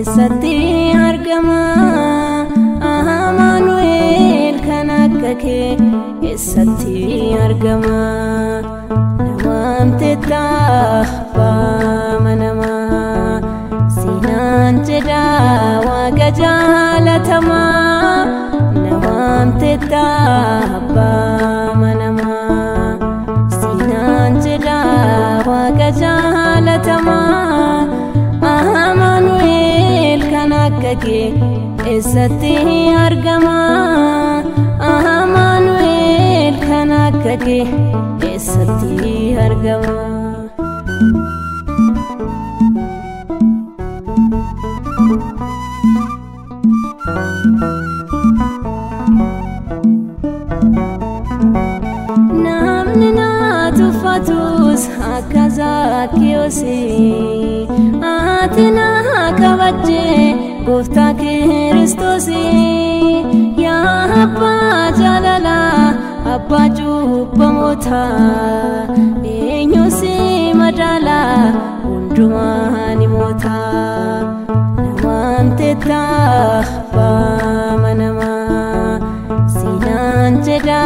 eessatti argama? Amaanu'eel kan akka kee eessatti argama? Nawaamteetta abbaa manamaa, siinaan jedha waaqa jaalatamaa. Nawaamteetta abbaa manamaa, siinaan jedha waaqa jaalatamaa. Amaanu'eel kan akka kee eessatti argama? Amaanu'eel kan akka kee eessatti argama? Namni na tuffatus akka Zaakiyoosi, ati na kabajje gooftaa Kiristoos. Yaa abbaa jaalalaa, abbaa cubbamootaa, eenyu si madaala, hundumaa ni moota. Nawaamteetta abbaa manamaa, siinaan jedha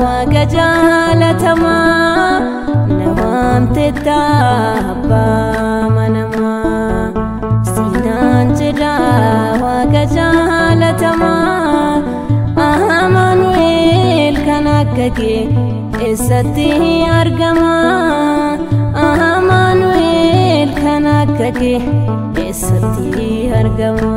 waaqa jaalatamaa. Nawaamteetta abbaa manamaa, siinaan jedha waaqa jaalatamaa. Amaanu'eel kan akka kee eessatti argama? Amaanu'eel kan akka kee eessatti argama?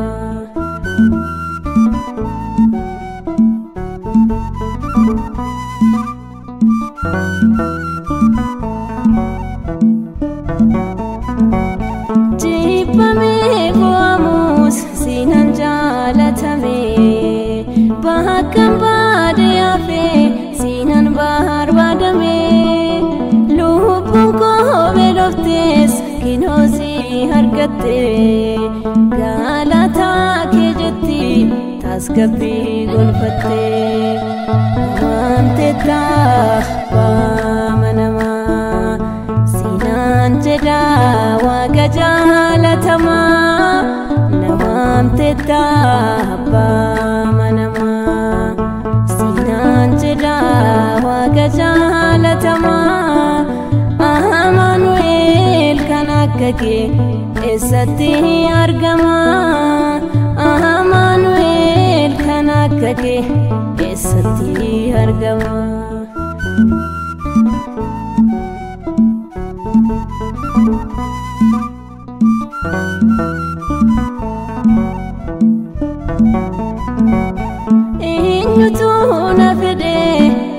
Jibbamee bu'amus siinaan jaalatame, bakkan baadee hafee siinaan barbaadame. Lubbuun koo beeloftes kinoo si argatte, galataa kee jetti tasgabbii gonfatte. Nawaamteetta abbaa manamaa, siinaan jedha waaqa jaalatamaa. Nawaamteetta abbaa manamaa, siinaan jedha waaqa jaalatamaa. Amaanu'eel kan akka kee eessatti argama? Amaanu'eel kan akka kee eessatti argama? Eenyutu na fide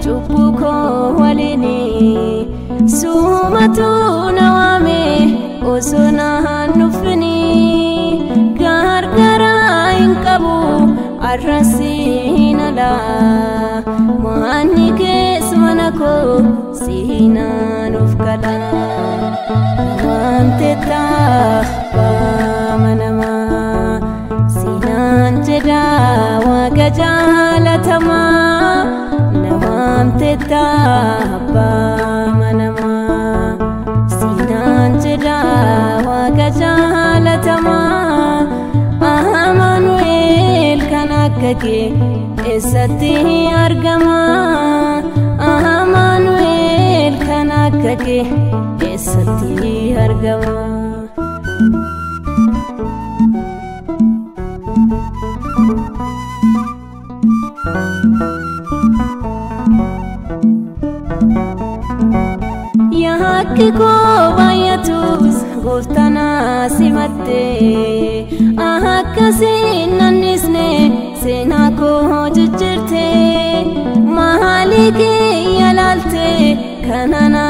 cubbuu koo waliini? Sumatu na waame osoo na nuffini. Gargaara hin qabu arrasiin ala, manni kees mana koo siinaan of gala. Nawaamteetta abbaa manamaa, siinaan jedha waaqa jaalatamaa. Nawaamteetta abbaa manamaa, siinaan jedha waaqa jaalatamaa. Amaanu'eel kan akka kee eessatti argama? Amaanu'eel kan akka kee eessatti argama? Yakki koo baay'atus gooftaan simatte, akkasiin nannisne seenaa koo jijjiirte. Maalii kiyya laalte kana na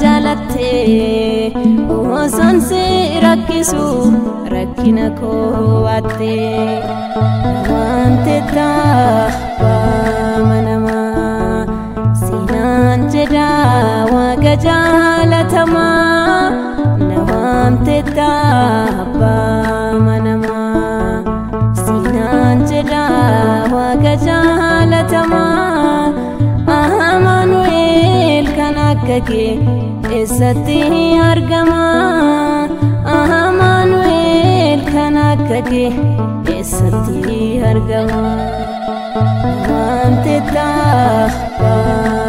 jaalatte? Osoon si rakkisu rakkina koo baatte. Nawaamteetta abbaa manamaa, siinaan jedha waaqa jaalatamaa. Nawaamteetta abbaa manamaa, siinaan jedha waaqa jaalatamaa. Amaanu'eel kan akka kee eessatti argama? Amaanu'eel kan akka Akka kee eessatti argama? Wanti ta'a.